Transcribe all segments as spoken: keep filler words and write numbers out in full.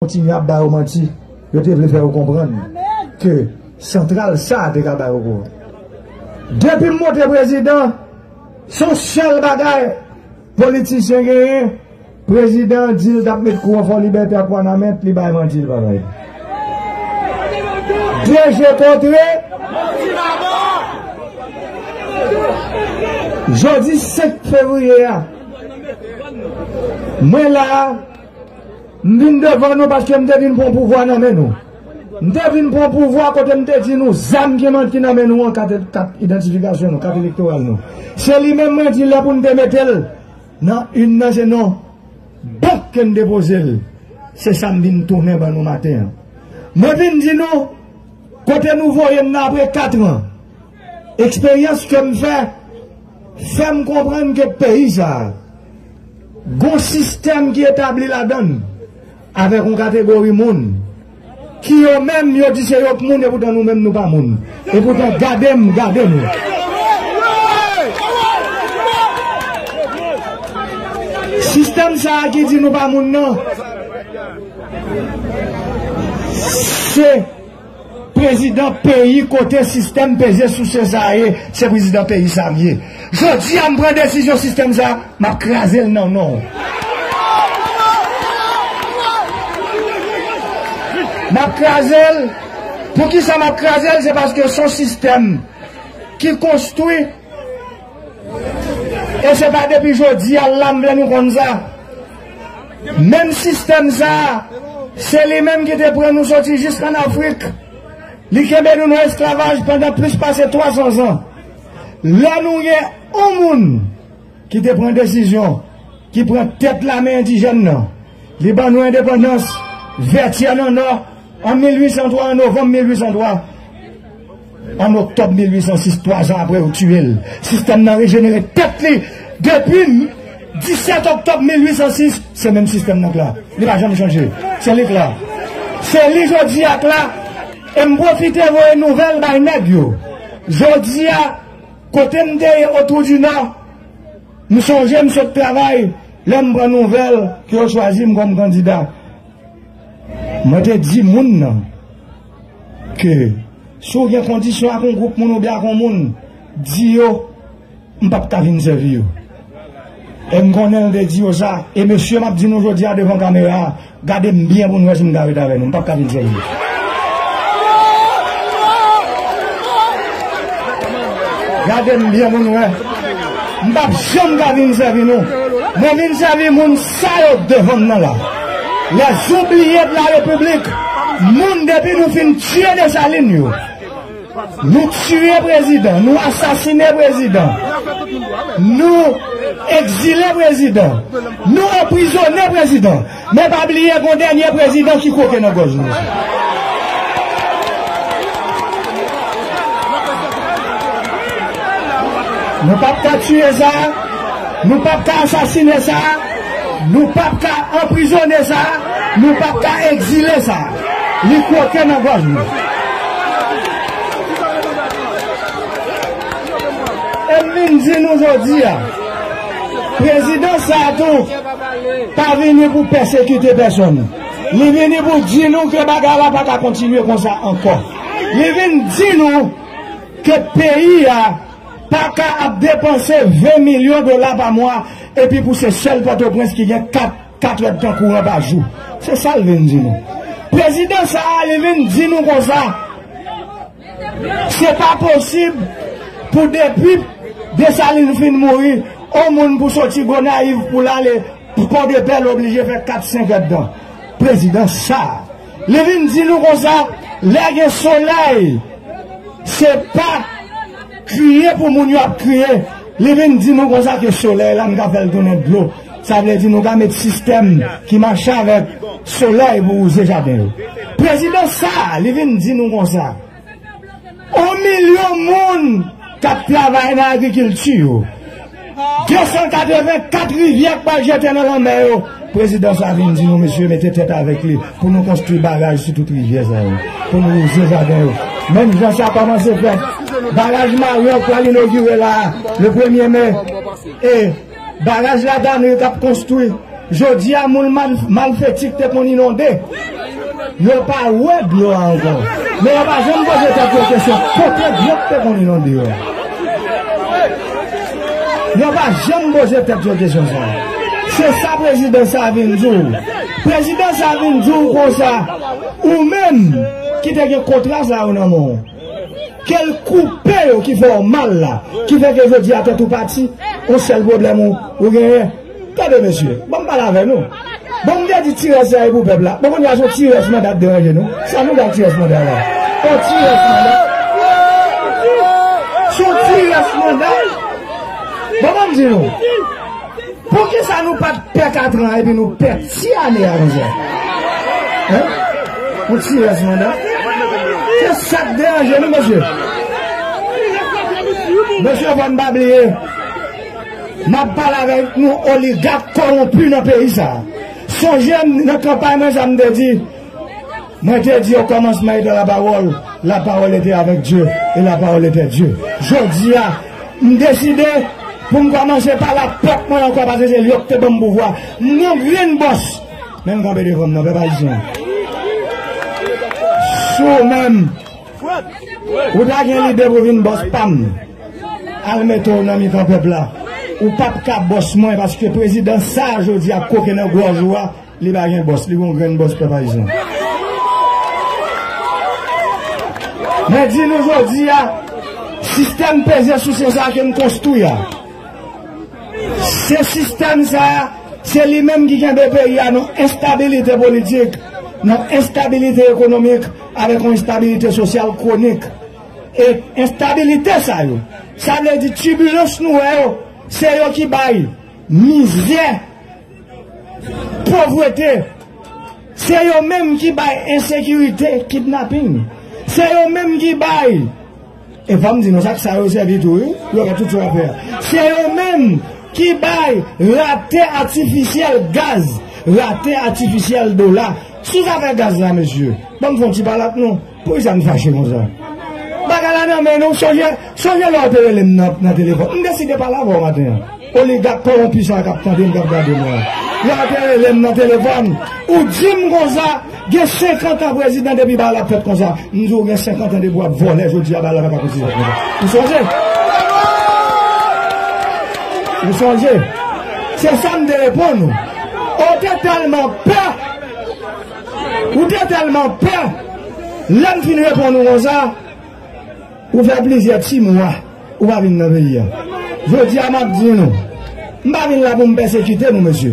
Kontinye ap ba yo manti. Yo te vle fè yo konprann ke santral sa a te ka ba yo kouran. Depi m monte prezidan, se yon sèl bagay politisyen genyen, prezidan an di l t ap met kouran Fò Libète ak Wanament, li bay manti, li pa bay. De je kontre. Jodi senk fevriye a, mwen la a, m vin devan nou paske m te vin pran pouvwa nan men nou. M te vin pran pouvwa kote m te di nou zam ki nan, ki nan men nou an, kat, kat idantifikasyon nou, kat elektoral nou. Se li menm mwen di lè pou n te mete l nan inn nan, se non bank ke n depoze l. Se sa m vin tounen ban nou maten an. Mwen vin di nou kote nou voye m nan apre kat an. Eksperyans ke m fè, fè m konprann ke peyi sa a, gon sistèm ki etabli ladan l, avèk yon kategori moun, ki yo menm, yo di se yo k moun, epoutan nou menm, nou pa moun. Epoutan, gade m, gade nou. Sistèm sa a ki di nou pa moun nan, se prezidan peyi kote sistèm peze souse sa a ye, se prezidan peyi sa a m ye. Jodi a, m pran desizyon sistèm sa a, m ap kraze l nan non w. M ap kraze l. Poukisa m ap kraze l? Se paske se yon sistèm ki konstwi, e se pa depi jodi a la m vle nou konn sa. Menm sistèm sa a, se li menm ki te pran nou soti jis ann Afrik. Li kenbe nou nan esklavaj pandan plis pase twa san zan. Lè nou gen yon moun ki te pran desizyon, ki pran tèt lame endijèn nan, li ban nou endepandans, Vètyè nan Nò, an mil uit san twa, an novanm mil uit san twa. An oktòb mil uit san sis, twa zan apre, yo tiye l. Sistèm nan rejenere tèt li. Depi disèt oktòb mil uit san sis, se menm sistèm nan k la. Li pa janm chanje. Se li k la. Se li jodi a k la. E m pwofite voye nouvèl bay nèg yo. Jodi a, kote m te ye Otou di Nò, m sonje m sot travay, lè m pran nouvèl ke yo chwazi m kòm kandida. Mwen te di moun nan ke si w gen kondisyon ak yon gwoup moun oubyen ak yon moun, di yo m p ap ka vin sèvi yo. E m konnen l te di yo sa. E mesye, m ap di nou jodi a devan kamera a, gade m byen pou n wè si m ka ret avè nou. M p ap ka vin sèvi yo. Gade m byen pou n wè. M p ap janm ka vin sèvi nou. Mwen vin sèvi moun sa yo devan m nan la. Les oubliés de la République. Moun depi nou fin tiye Desalin yo. Nou tiye prezidan, nou asasine prezidan, nou egzile prezidan, nou anprizone prezidan. Men pa bliye gon dènye prezidan ki kwoke nan gòj nou. Nou p ap ka tiye sa, nou p ap ka asasine sa, nou p ap ka anprizone sa, nou p ap ka egzile sa. Li kwoke nan gòj nou. E m vin di nou jodi a, prezidan sa a tou pa vini pou pèsekite pèsonn. Li vini pou di nou ke bagay la pa ka kontinye konsa ankò. Li vin di nou ke peyi a pa ka ap depanse ven milyon dola pa mwa, epi pou se sèl Pòtoprens ki gen kat, kat èdtan kouran pa jou. Se sa l vin di nou. Prezidan sa a, li vin di nou konsa, se pa posib pou depi Desalin fin mouri, yon moun pou soti Gonayiv pou l ale Pòdepè, l oblije fè kat, senk èdtan. Prezidan sa a, li vin di nou konsa, lè gen solèy, se pa kriye pou moun yo ap kriye. Li vin di nou konsa ke solèy la, n ka fè l tounen dlo. Sa vle di nou ka met sistèm ki mache avèk solèy pou wouze jaden yo. Prezidan sa a, li vin di nou konsa, yon milyon moun k ap travay nan agrikilti yo, de san katrevenkat rivyè k pral jete nan lanmè yo. Prezidan sa vin di nou, mesye, mete tèt avèk li pou nou konstwi baraj sou tout rivyè sa yo, pou nou wouze jaden yo. Menm jan sa kòmanse fèt, baraj Maryòk pral inogire la a, le premye me, e baraj Ladanri k ap konstwi, Jodi a, moun mal, malfeti k te konn inonde, yo pa wè dlo a ankò. Men yo pa janm poze tèt yo kesyon kote dlo k te konn inonde yo. Yo pa janm poze tèt yo kesyon sa. Se sa prezidan sa vin di w. Prezidan sa vin di w konsa, ou menm ki te gen kontra sa yo nan men w, ke l koupe yo ki fè w mal la, ki fè ke jodi a tèt ou pati, yon sèl pwoblèm ou, ou genyen. Tande, mesye, ban m pale avè nou. Bon, m te di ti rès la e pou pèp la. Bon, kounye a, se yon ti rès manda k deranje nou. Sa nou gen ak ti rès manda la? Yon ti rès manda. Se yon ti rès manda. Bon, ban m di nou. Poukisa nou pa t pè katran epi nou pè ti ane a konsa? Hein? Yon ti rès manda. Se sa k deranje nou, mesye. Mesye, fò n pa bliye. M ap pale avèk nou oligak kòwonpi nan peyi sa a. Sonje m nan kanpay mwen sa m te di. Mwen te di o kòmansman etè lapawòl, lapawòl etè avèk Dye, e lapawòl etè Dye. Jodi a, m deside pou m kòmanse pa lapòt mwen ankò paske se li yo k te ban m pouvwa. M gon grenn bòs. Men m kanpe devan m nan, pèp ayisyen. Si w menm, ou ta gen lide pou vin bòs pa m, al mete w nan mitan pèp la. Ou p ap ka bòs mwen paske prezidan sa a jodi a koke nan gòj ou a, li pa gen bòs, li gon grenn bòs pèp ayisyen. Mwen di nou jodi a, sistèm peze souse sa ke m konstwi a. Se sistèm sa a, se li menm ki kenbe peyi a nan enstabilite politik, nan enstabilite ekonomik, avèk yon enstabilite sosyal kwonik. E enstabilite sa yo, sa vle di tibilans nou wè yo, se yo ki bay mizè, povrete. Se yo menm ki bay ensekirite, kidnaping. Se yo menm ki bay, e fò m di nou sa, sa yo sèvi tou, wi, yo fè tout sa yo fè. Se yo menm ki bay rate atifisyèl gaz, rate atifisyèl dola. Sou zafè gaz la, mesye, ban m fè yon ti pale ak nou. Poukisa n fache konsa? Bagay la nan men nou, sonje, sonje lè w te rele m nan, nan telefòn. M deside pale avè w maten an. Oligak kòwonpi sa k ap tande m, k ap gade m la. Lè w te rele m nan telefòn, ou di m konsa, gen senkant an prezidan depi bagay la ap fèt konsa. M di w gen senkant an depi w ap vòlè, jodi a bagay la pa ka kontinye fèt konsa. Ou sonje? Ou sonje? Se sa m te reponn ou. Ou te tèlman pè. Ou te tèlman pè. Lè m fin reponn ou konsa, ou fè plizyè ti mwa, ou pa vin nan peyi a. Jodi a, m ap di nou, m pa vin la pou m pèsekite nou, mesye.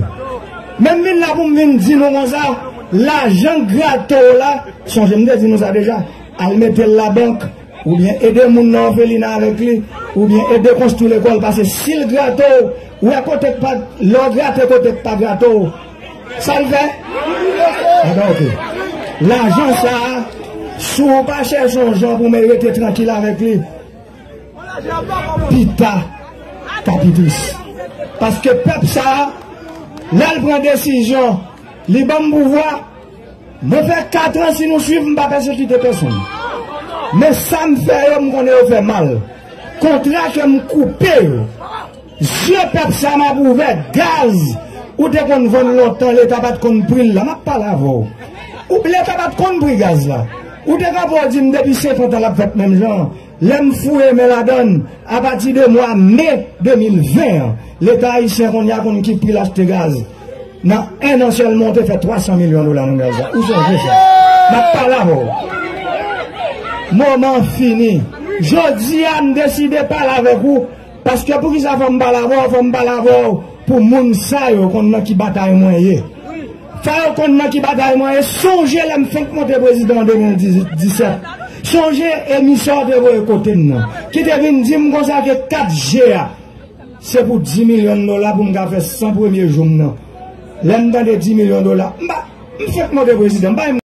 Men m vin la pou m vin di nou konsa, lajan grato w la, sonje m te di nou sa deja, al mete l labank, oubyen ede moun nan òfelina avèk li, oubyen ede konstwi lekòl, paske si l grato w, ou wè kote k pa, lè w grate kote k pa grato w, sa l fè? Enben, oke. Lajan sa a, si w pa chèche yon jan pou mwen rete trankil avèk li, pita, ta pi tris. Paske pèp sa a, lè l pran desizyon, li ban m pouvwa, mwen fè kat an, si nou swiv, m pa pèsekite pèsonn. Men sa m fè yo, m konnen yo fè mal. Kontra ke m koupe yo. Zye pèp sa m ap ouvè, gaz ou te konn vann lontan, Leta pa t konn pri l la. M ap pale avè w. Ou, Leta pa t konn pri gaz la. Ou te kanpe w di m depi senkant an l ap fèt menm jan an. Lè m fouye men ladann, apati de mwa me de mil ven an, Leta ayisyen kounye a konn ki pri l achte gaz. Nan en an sèlman, w te fè twa san milyon dola nan gaz la. Ou sonje sa? M ap pale avè w. Moman an fini. Jodi a, m deside pale avèk ou. Paske poukisa fò m pale avè w? Fò m pale avè w pou moun sa yo konn nan ki batay mwen ye. Sa yo konn nan ki batay mwen ye. Sonje lè m fenk monte prezidan an de mil disèt. Sonje emisè w te voye kote m nan, ki te vin di m konsa ke kat G a, se pou dis milyon dola pou m ka fè san premye jou m nan. Lè m tande dis milyon dola, m pa, m fenk monte prezidan, m pa